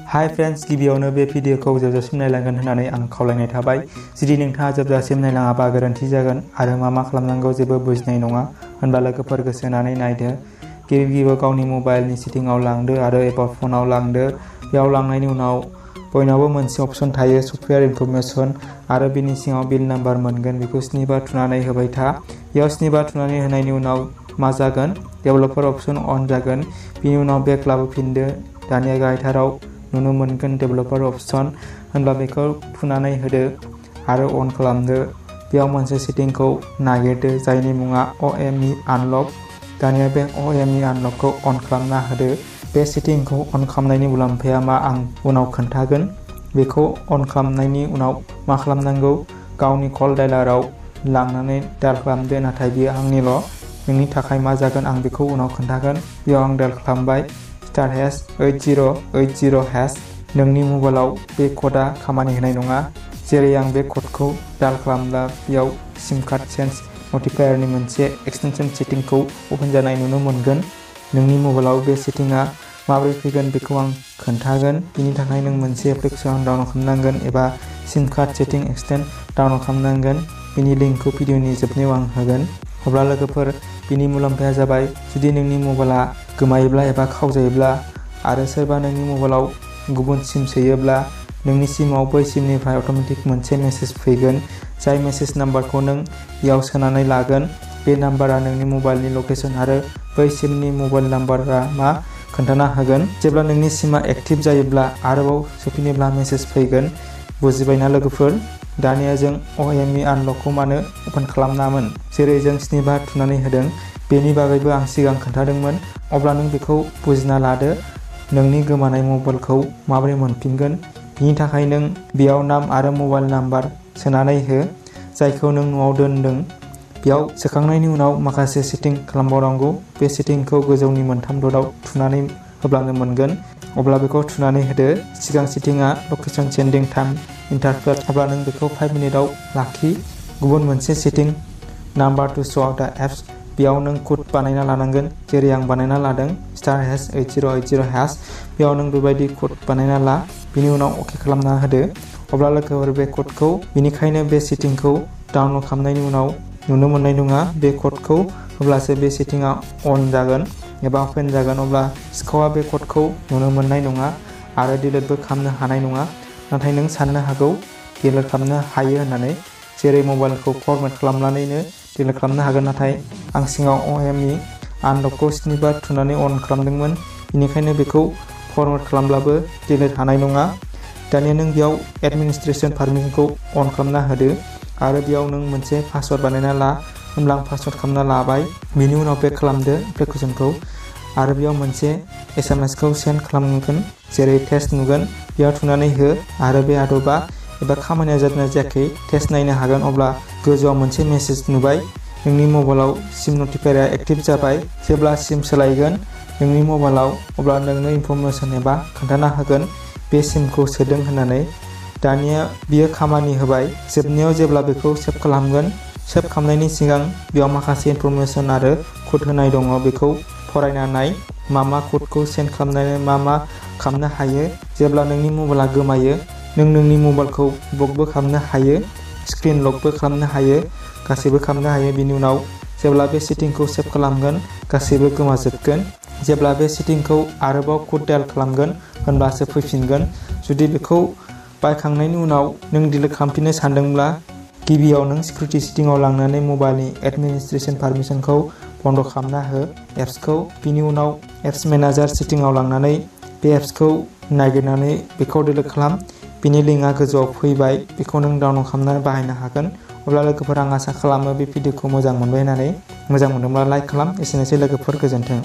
Hi friends, गिबियावनो बे भिडिअखौ जोबजासिम नायलांगोन होननानै आं खावलायनाय थाबाय। जुदि नोंथाङा जोबजासिम नायलाङाबा गोरोन्थि जागोन आरो मा खालामनांगौ जेबो बुजिनाय नङा। होनबा लोगोफोर गोसो होनानै नायदो। गिबियाव गावनि मबाइलनि सेटिंआव लांदो आरो एबा फनाव लांदो। बेयाव लांनायनि उनाव बयनावबो मोनसे अप्शन थायो सफ्टवेयर इनफरमेशन आरो बिनि सिङाव बिल नाम्बार मोनगोन। बेखौ 7 बार थुनानै होबाय था। बेयाव 7 बार थुनानै होनायनि उनाव मा जागोन? डेभेलपार अप्शन अन जागोन। बिनि उनाव बेक लाबोफिनदो। दानिया गाहायथाराव नुनो मोनगोन डेभेलपार अप्शन। होनब्ला बेखौ थुनानै होदो आरो अन खालामदो। बेयाव मोनसे सेटिंखौ नागिरदो जायनि मुङा OME आनलक। दानिया बे OME आनलकखौ अन खालामना होदो। बे सेटिंखौ अन खालामनायनि मुलाम्फाया मा आं उनाव खोन्थागोन। बेखौ अन खालामनायनि उनाव मा खालामनांगौ? गावनि कल डायलाराव लांनानै डायल खालामदो। नाथाय बियो आंनिल'। नोंनि थाखाय मा जागोन आं बेखौ उनाव खोन्थागोन। बेयाव आं डायल खालामबाय *8080#। नोंनि मबाइलाव बे क'डआ खामानि होनाय नङा। जेरै आं बे क'डखौ डायल खालामब्ला बेयाव सिम कार्ड चेन्ज नटिफायारनि मोनसे एक्सटेनसन सेटिंखौ अपेन जानाय नुनो मोनगोन। नोंनि मबाइलाव बे सेटिंआ माबोरै फैगोन बेखौ आं खोन्थागोन। बिनि थाखाय नों मोनसे एप्लिकेसन डाउनलड खालामनांगोन एबा सिम कार्ड सेटिं एक्सटेन्ड डाउनलड खालामनांगोन। बिनि लिंकखौ भिडिअनि जोबनायाव आं होगोन। अब्ला लोगोफोर, बिनि मुलाम्फाया जाबाय जुदि नोंनि मबाइला गोमायोब्ला एबा खावजायोब्ला आरो सोरबा नोंनि मबाइलाव गुबुन सिम सोयोब्ला नोंनि सिमाव बै सिमनिफ्राय अट'मेटिक मोनसे मेसेज फैगोन। जाय मेसेज नाम्बारखौ नों बेयाव सोनानै लागोन। बे नाम्बारा नोंनि मबाइलनि लकेसन आरो बै सिमनि मबाइल नाम्बारा मा खोन्थाना होगोन। जेब्ला नोंनि सिमा एक्टिभ जायोब्ला आरोबाव सफैनोब्ला मेसेज फैगोन। बुजिबायना लोगोफोर? दानिया जों OME आनलकखौ मानो अपेन खालामनामोन? जेरै जों 7 बार थुनानै होदों। बेनि बागैबो आं सिगां खोन्थादोंमोन। अब्ला नों बेखौ बुजिना लादो। नोंनि गोमानाय मबाइलखौ माबोरै मोनफिनगोन? बिनि थाखाय नों बेयाव नाम आरो मबाइल नाम्बार सोनानै हो जायखौ नों न'आव दोनदों। बेयाव सोखांनायनि उनाव माखासे सेटिं खालामबावनांगौ। बे सेटिंखौ गोजौनि मोनथाम दटआव थुनानै होब्लानो मोनगोन। अब्ला बेखौ थुनानै होदो। सिगां सेटिंआ लकेसन सेन्डिं टाइम इन्टारप्रेट। अब्ला नों बेखौ 5 मिनिटआव लाखि। गुबुन मोनसे सेटिं नाम्बार टु श' द एप्स। बेयाव नों क'ड बानायना लानांगोन। जेरै आं बानायना लादों *8080#। बेयाव नों बेबायदि क'ड बानायना ला। बिनि उनाव अके खालामना होदो। अब्ला लोगोफोर बे क'डखौ बेनिखायनो बे सेटिंखौ डाउनलड खालामनायनि उनाव नुनो मोननाय नङा। बे क'डखौ होब्लासो बे सेटिंआ अन जागोन एबा अपेन जागोन। अब्ला सिखावआ बे क'डखौ नुनो मोननाय नङा आरो डिलिटबो खालामनो हानाय नङा। नाथाय नों साननो हागौ डिलिट खालामनो हायो होननानै। जेरै मबाइलखौ फरमेट खालामनानैनो डिलिट खालामनो हागोन। नाथाय आं सिगाङाव OME आनलकखौ 7 बार थुनानै अन खालामदोंमोन। बेनिखायनो बेखौ फरमेट खालामब्लाबो डिलिट हानाय नङा। दानिया नों बेयाव एडमिनिस्ट्रेसन पारमिसनखौ अन खालामना होदो आरो बेयाव नों मोनसे पासवार्ड बानायना ला। होमब्ला आं पासवार्ड खालामना लाबाय। बिनि उनाव बेक खालामदो एप्लिकेसनखौ आरो बेयाव मोनसे SMS खौ सेन्ड खालामगोन। जेरै टेस्ट नुगोन। बेयाव थुनानै हो आरो बे आदबा एबा खामानिया जादोंना जायाखै टेस्ट नायनो हागोन। अब्ला गोजौआव मोनसे मेसेज नुबाय। नोंनि मबाइलाव सिम नटिफायारा एक्टिभ जाबाय। जेब्ला सिम सोलायगोन नोंनि मबाइलाव अब्ला नोंनो इनफरमेसन एबा खोन्थाना होगोन बे सिमखौ सोदों होननानै। दानिया बियो खामानि होबाय। जोबनायाव जेब्ला बेखौ सेभ खालामगोन, सेभ खालामनायनि सिगां बेयाव माखासे इनफरमेसन आरो क'ड होनाय दङ। बेखौ फरायना नाय। मा क'डखौ सेन्ड खालामनानै मा खालामनो हायो। जेब्ला नोंनि मबाइला गोमायो नों नोंनि मबाइलखौ ब्लकबो खालामनो हायो, स्क्रिन लकबो खालामनो हायो, गासैबो खालामनो हायो। बिनि उनाव जेब्ला बे सेटिंखौ सेभ खालामगोन गासैबो गोमाजोबगोन। जेब्ला बे सेटिंखौ आरोबाव क'ड डायल खालामगोन होनब्लासो फैफिनगोन। जुदि बेखौ बायखांनायनि उनाव नों डिलिट खालामफिननो सानदोंब्ला गिबियाव नों सिकिउरिटि सेटिंआव लांनानै मबाइलनि एडमिनिस्ट्रेसन पारमिसनखौ बन्द खालामना हो एप्सखौ। बिनि उनाव एप्स मेनेजार सेटिंआव लांनानै बे एप्सखौ नागिरनानै बेखौ डिलिट खालाम। बिनि लिंकआ गोजौआव फैबाय। बेखौ नों डाउनलड खालामनानै बाहायनो हागोन। अब्ला लोगोफोर आं आसा खालामो बे भिडिअखौ मोजां मोनबाय होननानै। मोजां मोनदोंब्ला लाइक खालाम। एसेनोसै लोगोफोर, गोजोन्थों।